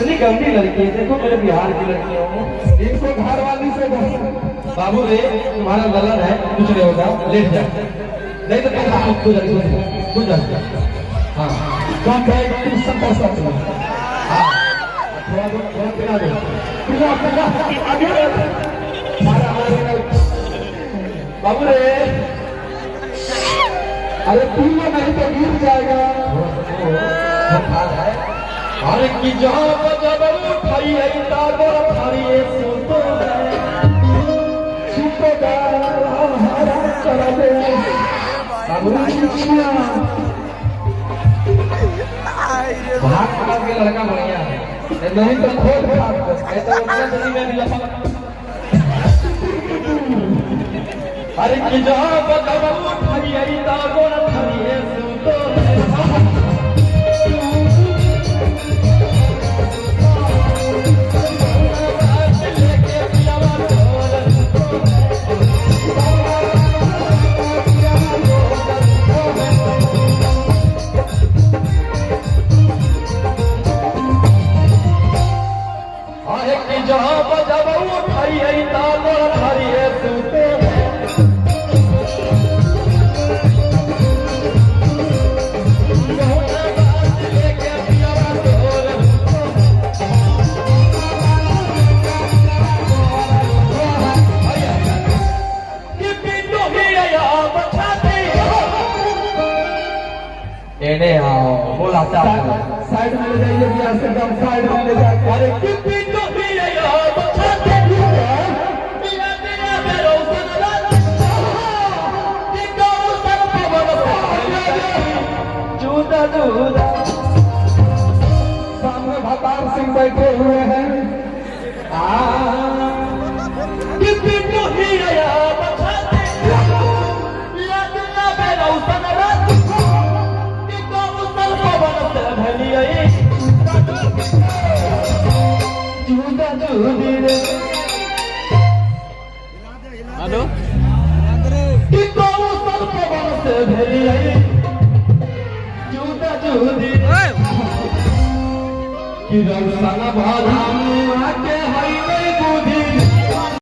इतनी गंदी लड़की है, देखो मेरे बिहार की लड़कियों को। इनको घर वाली से बाबू रे तुम्हारा ललन है, कुछ नहीं होगा, लेट जा। नहीं तो तुम तू जा, तू जा, तू जा। हाँ कम बैग संपर्क। हाँ, थोड़ा दो, थोड़ा पिला दो। पिला पिला अभी मारा मारा बाबू रे। अरे पीलो नहीं तो गिर जाएगा। बुखार है। अरे की जहाँ जब उठाई है तागोर थारी सुतो है। सुतो हरा चला दे। बाबू भाग पकड़ के लड़का बढ़िया है, नहीं तो खोल फाड़ दे। नहीं तो उतना जल्दी में भी लपक। अरे की जहाँ जब उठाई है तागोर थारी सुतो है। साइड में ले जाइए बिहार से, एकदम साइड में ले जाके। अरे कितनी तो भी सामने भतार सिंह बैठे हुए हैं। हेलो कि रौशन